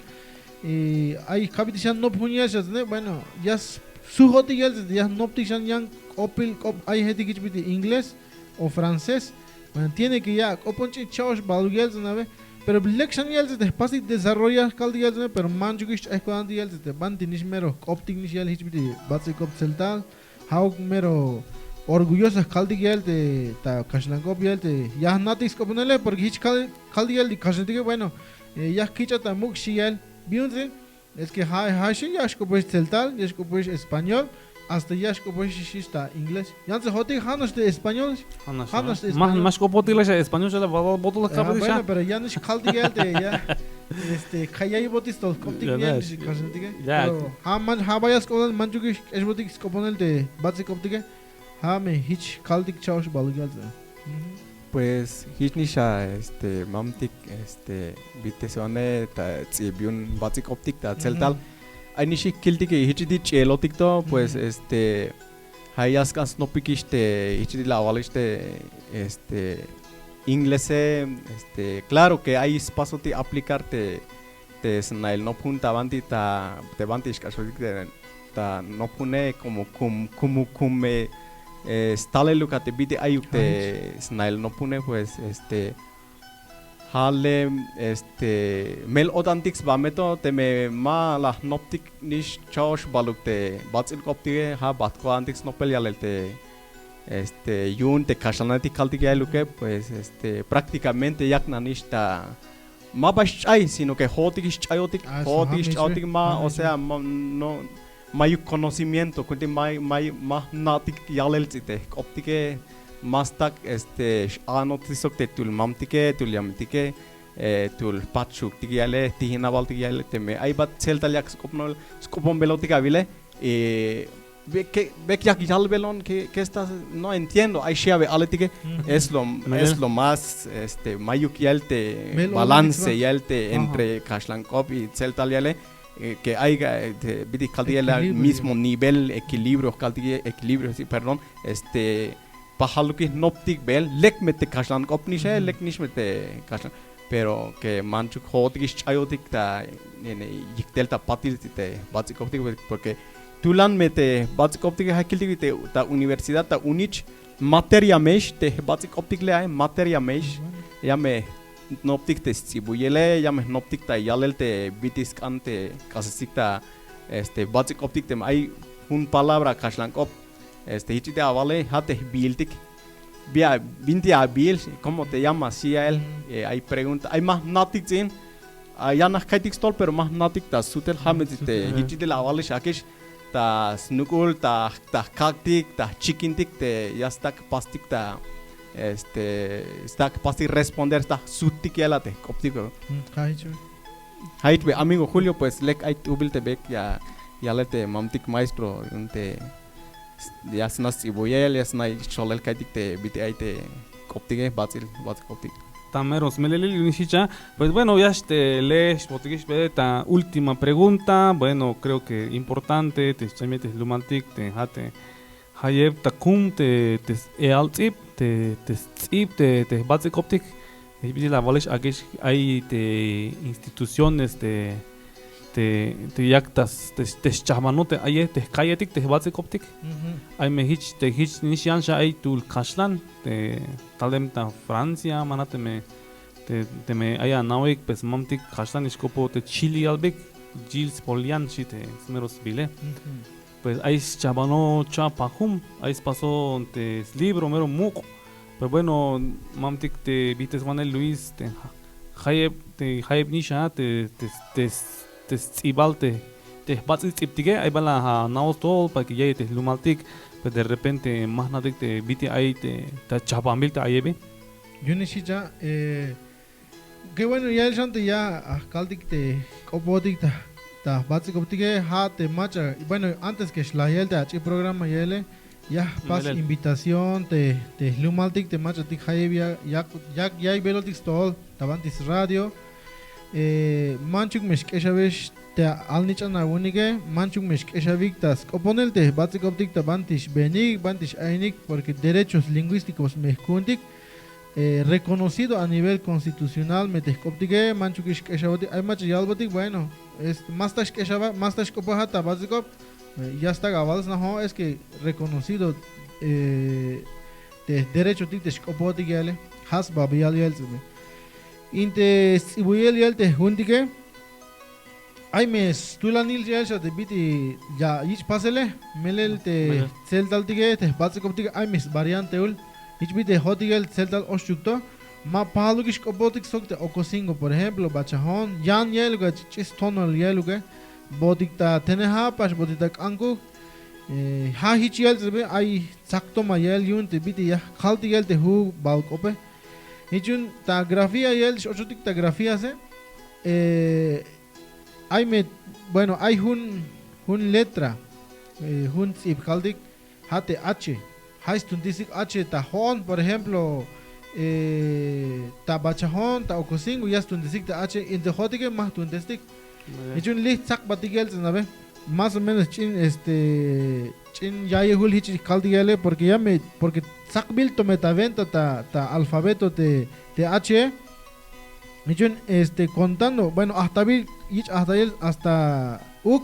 Y ay jkaptik xan nopjkun ya'el xan ts'ine, bueno, ya s-, sujotik ya'el te ya jnoptik xan yan k'opil k'op ay je'tik jich bit'il inglés o francés. Bueno, tiene que ya ak'opon ch'in cha'ox baluk ya'el ts'in a veces. Pero lek xan ya'el te jpastik desarrollar kaltik ya'el ts'in, pero manchuk ix ch'ay ko'tantik ya'el te banti nix mero jk'optik nix ya'el jich bit'il bats'il k'op tseltal. Ja'uk mero orgulloso kaltik ya'el te ta kaxlan k'op ya'el te ya jna'tik sk'oponele, porque jich kal-, kaltik ya'el te kaxlantike, bueno, eh, ya jkich'a ta muk' xi ya'el. Bi yu'un ts'in, es que ja', ja' xi ya xk'oponix tseltal, ya xk'oponix español, hasta ya xk'oponix xi ta inglés. Yan ts'in jo'otik ja' nax te español. Ja' nax te español. Ma xk'opotik la xa español, xa la botol la kaptik xa. Bueno, pero ya nix kaltik ya'el te ya, este, ka ya'iybotik to jk'optik ya'el te kaxlantike. Pero ja' man, ja' ba ya sk'oponel, manchuk ix k'exbotik sk'oponel te bats'il k'optike. Ja' me jich kaltik cha'ox baluk ya'el ts'in. Pues jich nix a, este, mamtik, este, bit'il te sone ta ts'ib yu'un bats'il k'optik ta tseltal. Ay nix kiltik jich bit'il ch'i'elotik to, pues, este, ja' ya sk'an snopikix te jich bit'il la awalix te, este, inglese, este, claro que ay spasotik aplicar te te sna'il nopjun ta banti ta, te banti xk'axotik te ta nopjune, como kum, como kume, eh, staleluk a te bit'il ayuk te sna'il nopjune, pues, este, ja' le, este, mel-o'tantik sba me to, teme ma la jnoptik nix cha'ox baluk te bats'il k'optike, ja' bajt ko'tantik snopel yalel te, este, yu'un te kaxlanetik kaltik ya'eluke, pues, este, prácticamente yak nanix ta ma ba xch'ay, sino que jo'otik xch'ayotik, jo'otik xch'ayotik, ma, o sea, ma, no, mayuk conocimiento, ku'untik ma, ma, ma jna'tik yalel ts'i te jk'optike, ma stak', este, x-a'anotik sok te tul mamtike, tul yametike, eh, tul jpatxuktik ya'ele, jtijinabaltik ya'ele, teme ay bat tseltal yak sk'oponbelotik awile, eh, Bek, bek yak yalbelon, ¿qué, qué estás? No entiendo. Ay xi'abe aletike. Es lo, es lo más, este, mayuk ya'el te balance ya'el te entre kaxlan k'op y tseltal ya'ele, eh, que haya, eh, te, bit'il kaltik ya'el, mismo nivel, equilibrio, kaltik ya'el, equilibrio, sí, perdón. Este, pajaluk jnoptik beel, lek me te kaxlan k'op nixe, lek nix me te kaxlan. Pero que manchuk jo'otik xch'ayotik ta, en, yiktel ta patil te bats'il k'optik, porque tulan me te bats'il k'optik ja' kiltik te ta universidad ta UNICH, materia me ix te bats'il k'optik le' ay, materia me ix, ya me jnoptik te sts'ibuyele, ya me jnoptik ta yalel te bit'il sk'an te k'asesik ta, este, bats'il k'optik teme ay jun palabra kaxlan k'op, este, jich te awale, ja' te jbiiltik. Bi a, binti abiil, ¿cómo te llamas? Xi ya'el, eh, ay pregunta, ay ma jna'tik ts'in, ah, ya nax ka'iytik stol, pero ma jna'tik ta sutel, ja' me te, jich te la awalix ak'ix, ta snuk'ul, ta, ta jkak'tik, ta jchikintik, te ya stak' jpastik ta, este, stak' jpastik responder, stak' jsuttik ya'el a te jk'optik. Jayich bi amigo Julio, pues lek ay t'ujbil te bek ya yalel te mamtik maestro, yu'un te ya sna' sts'ibuyel, ya sna' ix txolel ka'iytik te bit'il ay te k'optike, bats'il, bats'il k'optik. Ta mero smelelil yu'un ix jicha. Pues bueno, ya xtele, xbotikix be ta última pregunta. Bueno, creo que importante te xch'amel te jlumaltik te ja' te jayeb ta kum te, te s-e'al ts'ib, te, te sts'ib te, te jbats'il k'optik. Jich bit'il la awalix ak'ix ay te instituciones te, te, te yak ta s-, te, te xchajbanot te aye, te jka'yejtik te jbats'il k'optik. Ay me jich, te jich nix yan xa ay tul kaxlan, te talem ta Francia, mana teme, te, teme ay ana'ojik, pues mamtik kaxlan ix k'opoj te Chile yalbik, Gilles Polian xi te mero sbile. Pues ay schajbanot cha'pajum, ay spaso te slibro mero muk'. Pero bueno, mamtik te bijteswanel Luis, te ja-, jayeb, te jayeb nix a, te, te, te, te sts'ibal te, te jbats'il ts'ibtike, ay bal la ana'oj stojol para que ya'iy te jlumaltik, pero de repente ma jna'tik te bit'il ay te, ta chajbanbil te ayebi. Yu'un nix jicha, eh, Qué bueno ya'el xan te ya ajkaltik te jk'opojotik ta, ta jbats'il k'optike, ja' te mach'a, bueno, antes que xlaj ya'el te ach'in programa ya'ele, ya jpas invitación te, te jlumaltik te mach'atik jayeb ya, ya, ya, ya ya'iybelotik stojol ta banti sradio. Eh, manchuk me xk'exawex te alnich'an awu'unike, manchuk me xk'exawik ta sk'oponel te jbats'il k'optik ta banti xbeenik, banti x-ainik, porque derechos lingüísticos me jku'untik. Eh, reconocido a nivel constitucional me te jk'optike, manchuk ix k'exawotik, ay mach'a yalbotik, bueno, es, ma sta xk'exawat, ma sta xk'opojat ta bats'il k'op, eh, ya stak' awal sna' jo'on, es que reconocido, eh, te derechotik te xk'opojotik ya'ele, ja' sbabial ya'el ts'ibe. In te sts'ibuyel ya'el te jujuntik, ay me stulanil ya'el xa te bit'il ya yich' pasele, melel te tseltaltike, te jbats'il k'optike, ay me svarianteul. Jich bit'il jo'otik ya'el tseltal Oxchuk to, ma pajaluk ix k'opojotik sok te Ocosingo, por ejemplo, Bachajon, yan ya'eluke, ch'in stonol ya'eluke, bootik ta Tenejapa, bootik ta K'ankuj, eh, ja' jich ya'el ts'ibe, ay tsak toma ya'el yu'un te bit'il ya jkaltik ya'el te ju'uk bal k'ope. Jich yu'un ta grafía ya'el x-ochotik ta grafíase, eh, ay me, bueno, ay jun, jun letra, eh, jun ts'ib kaltik, ja' te H. Ja' stuuntestik H ta jo'on, por ejemplo, eh, ta Bachajon, ta Ocosingo, ya stuuntestik te H, in te jo'otike ma jtuuntestik. Jich yu'un li'e' tsakbatik ya'el ts'in a be. Más o menos ch'in, este, ch'in ya'iyejul jich kaltik ya'ele, porque ya me, porque tsakbil to me ta venta ta, ta alfabeto te, te H. Jich yu'un, este, contando, bueno, ajtabil yich' ajtayel hasta uk,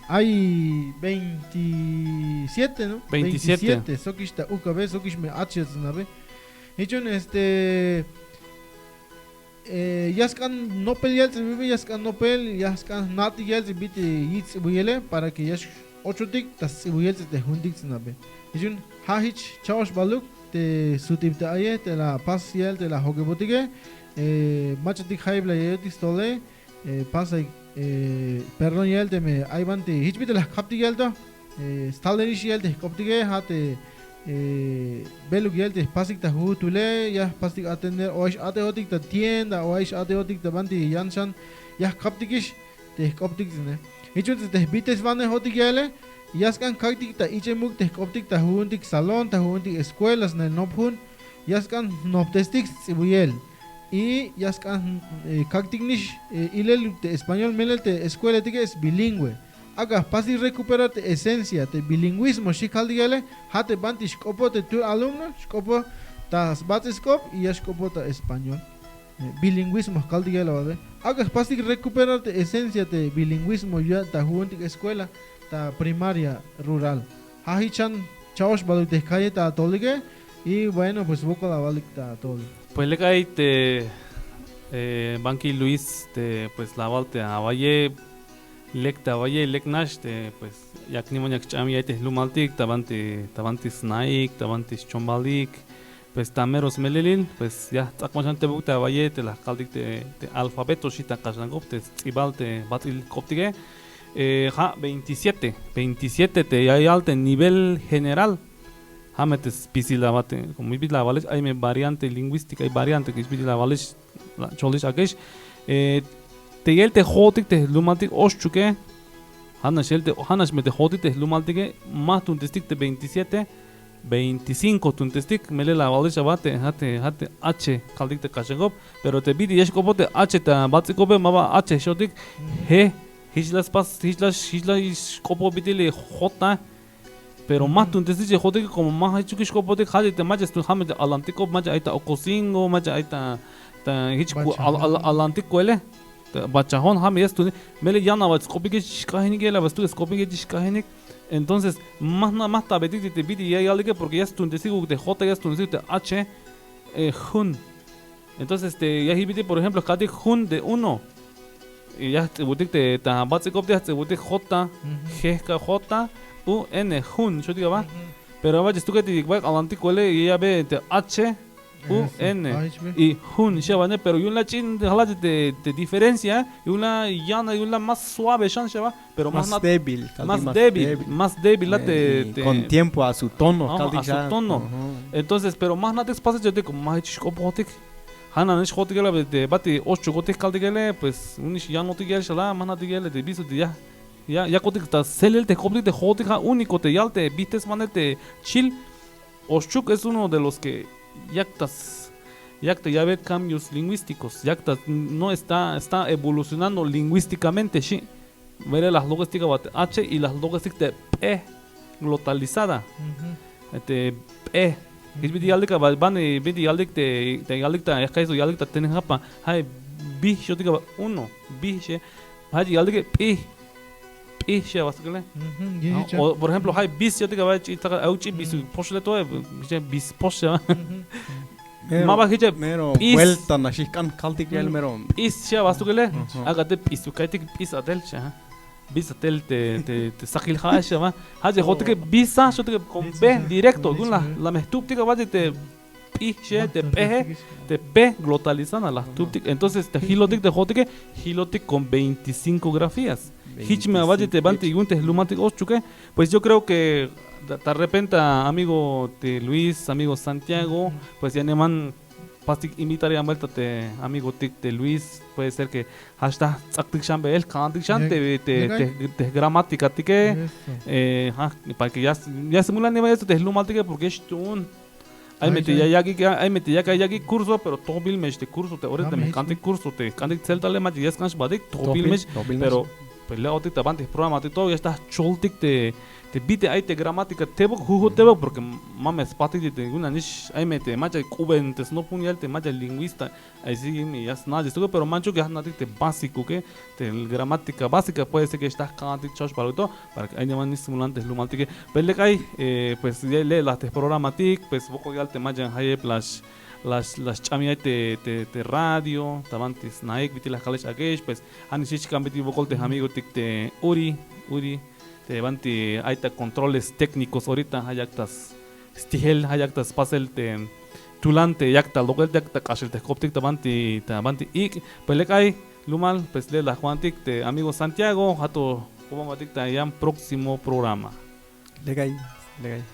ay veintisiete, ¿no? Veintisiete. Veintisiete, sokix ta uk a be, sokix me H ts'in a be. Jich yu'un, este, eh, ya sk'an nopel ya'el ts'ibe, ya sk'an nopel, ya sk'an jna'tik ya'el ts'ibe bit'il yich' ts'ibuyele, para que ya x-ochotik ta sts'ibuyel ts'i te jujuntik ts'in a be. Jich yu'un ja' jich cha'oxbaluk te sut'ib te a'yej te la pas ya'el te la jojk'ibotike, eh, mach'atik jayeb la ya'iyotik stojole, eh, pasa, eh, perdón ya'el teme ay banti jich bit'il la jkaptik ya'el to, eh, stalel ix ya'el te jk'optike, ja' te, eh, beluk ya'el te jpasik ta jujutule, ya jpastik atender, o ay x-a'tejotik ta tienda, o ay x-a'tejotik ta banti yan xan, ya jkaptik ix te jk'optik ts'ine. Jich yu'un ts'i te jbijteswanejotik ya'ele, ya sk'an kak'tik ta ich'el muk' te jk'optik ta jujuntik salón, ta jujuntik escuela, snail nop jun, ya sk'an jnoptestik sts'ibuyel. Y ya sk'an, eh, kak'tik nix, eh, ilel te español, melel te escuelatike es bilingüe. Ak'a jpastik recuperar te esencia te bilingüismo xi kaltik ya'ele, ja' te banti xk'opoj te tul alumno, xk'opoj ta sbats'il sk'op y ya xk'opoj ta español. Eh, bilingüismo kaltik ya'el a be. Ak'a jpastik recuperar te esencia te bilingüismo ya ta jujuntik escuela, ta primaria rural. Ja' jich xan cha'oxbaluk te jka'yej ta atojolike, y bueno, pues wokol awalik ta atojol. Pues lek ay te, eh, bankil Luis te, pues la awal te awa'yej, lek te awa'yej, lek nax te, pues yak niwan yak xch'am ya'iy te jlumaltik ta banti, ta banti sna'ik, ta banti xchombalik, pues ta mero smelelil, pues ya jts'akban xan tebuk te awa'yej te la jkaltik te, te alfabeto xi ta kaxlan k'op, te sts'ibal te bats'il k'optike. Eh, ja' veintisiete, veintisiete te ya yal te nivel general. Ja' me te spisil abat, eh, como jich bit'il la awalix, ay me variante lingüística, ay variante que jich bit'il la awalix, la cholix ak'ix. Eh, Te yel te jo'otik te jlumaltik Oxchuke, ja'nax yel te, ja'nax me te jo'otik te jlumaltike, ma jtuuntestik te veintisiete, veinticinco jtuuntestik, melel la awalix a ba te, ja' te, ja' te H kaltik te kaxlan k'op, pero te bit'il ya xk'opoj te H ta bats'il k'ope, maba H xjo'otik, G, jich la spas, jich la, jich la xk'opoj bit'il J, pero ma jtuuntestik te jo'otike, como ma jich xk'opojotik, ja' te mach'a stuun, ja' me te alantik k'op, mach'a ay ta Ocosingo, mach'a ay ta, ta jich ku-, al-, al-, alantik ku'ele. Te Bachajon, ja' me ya stuunik, melel yan a ba sk'opikix xk'ajinik, ya la ba stukel sk'opikix xk'ajinik. Entonces ma jna-, ma jtabetik te, te bit'il ya yalike, porque ya stuuntesik te J, ya stuuntesik te H, eh, jun. Entonces, este, ya jich bit'il, por ejemplo, kaltik jun de uno. Y ya jts'ibutik te, ta bats'il k'op te ya jts'ibutik J, G ka J, U, N, jun, xjo'otik a ba. Pero a ba ya stukel te yik' ba alantik ku'ele, y ya yabe te H, U, N, y jun, xi a ba ne, pero yu'un la ch'in, ja' la te, te diferencia, yu'un la yan, yu'un la más suave xan, xi a ba. Pero más débil, más débil, más débil la te, con tiempo a su tono, a su tono. Entonces, pero ma jna'tik spasel, xjo'otik, como ma jich xk'opojotik. Ja'nanix jo'otik ya'el a ba te, ba te Oxchukotik kaltik ya'ele, pues, yu'unix yanotik ya'el xala, ma jna'tik ya'el te bit'il te ya, ya, yakotik ta selel te jk'optik te jo'otik, ja' único te yal te bijtesmanel te chil. Oxchuk es uno de los que yak ta s-, yak ta yabe cambios lingüísticos, yak ta, no está, está evolucionando lingüísticamente, xi. Melel la jlok'estik a ba te H y la jlok'estik te P glotalizada. Te P. Jich bit'il yalik a ba, banti bit'il yalik te, te yalik ta, ya ka'iy yalik ta tene Japa. Ja' bij xjo'otik a ba uno, bij xi. Ja' yalik p'ij. P'ij xi a ba stukele. O, por ejemplo, ja' bis xjo'otik a ba, ch'i, ta, aw ch'i bis poxle to, eh, bis pox xi a ba. Mero, ma ba jich mero p'is. Vuelta nax jk'an kaltik ya'el mero. P'is xi a ba stukele. Ak'ate p'is, ka'ytik p'is atel xi, ajá. Bis atel te, te, te sakil ja' xi a ba. Ja' te jo'otike bisa, xjo'otike con B directo. Yu'un la, la me jtubtik a ba te p'ij xi, te p'eje, te P glotalizada la jtubtik. Entonces te jilotik te jo'otike, jilotik con veinticinco grafías. Jich me a ba te banti yu'un te jlumaltik Oxchuke. Pues yo creo que ta, ta repente amigo te Luis, amigo Santiago, pues ya niwan pastik invitar yan vuelta te amigotik te Luis, puede ser que ja'xta jts'aktik xan beel, ka'antik xan te, te, te, te gramáticatike, eh, ja, para que ya, ya smulan niwan esto te jlumaltike, porque ya xtuun. Ay me te ya yak'ik, ay me te ya yak'ik curso, pero tojbil me te curso te orita me jk'antik curso te jk'antik tseltale, mach'a ya sk'an xbaatik, tojbil me. Pero pues le' ayotik ta banti programatik to ya xtal jcholtik te, te bit'il ay te gramática tebuk, juju tebuk, porque ma me spastik te, te yu'un nanix ay me te mach'a k'uben te snopjun ya'el te mach'a lingüista. Ay sí me ya sna' te stukel, pero manchuk ya jna'tik te básicoke, te gramática básica, puede ser que ya xtal jka'antik choxpaluk to, para que ay niwan nix smulan te jlumaltike. Pues lek ay, eh, pues le', le' la te jprogramatik, pues wokol yal te mach'a jayeb la x-, la x-, la xch'amik ay te, te, te radio, ta banti sna'ik bit'il la kalix ak'ex, pues ja' nix jich k'an bit'il wokol te jamigotik te Uri, Uri, te banti ay ta controles técnicos orita, ja' yak ta s-, stijel, ja' yak ta spasel te tulan te yak ta lok'el, yak ta k'axel te jk'optik ta banti, ta banti ik'. Pues lek ay jlumal, pues le' la jk'antik te amigo Santiago, ja' to k'opon jbatik ta yan próximo programa. Lek ay, lek ay.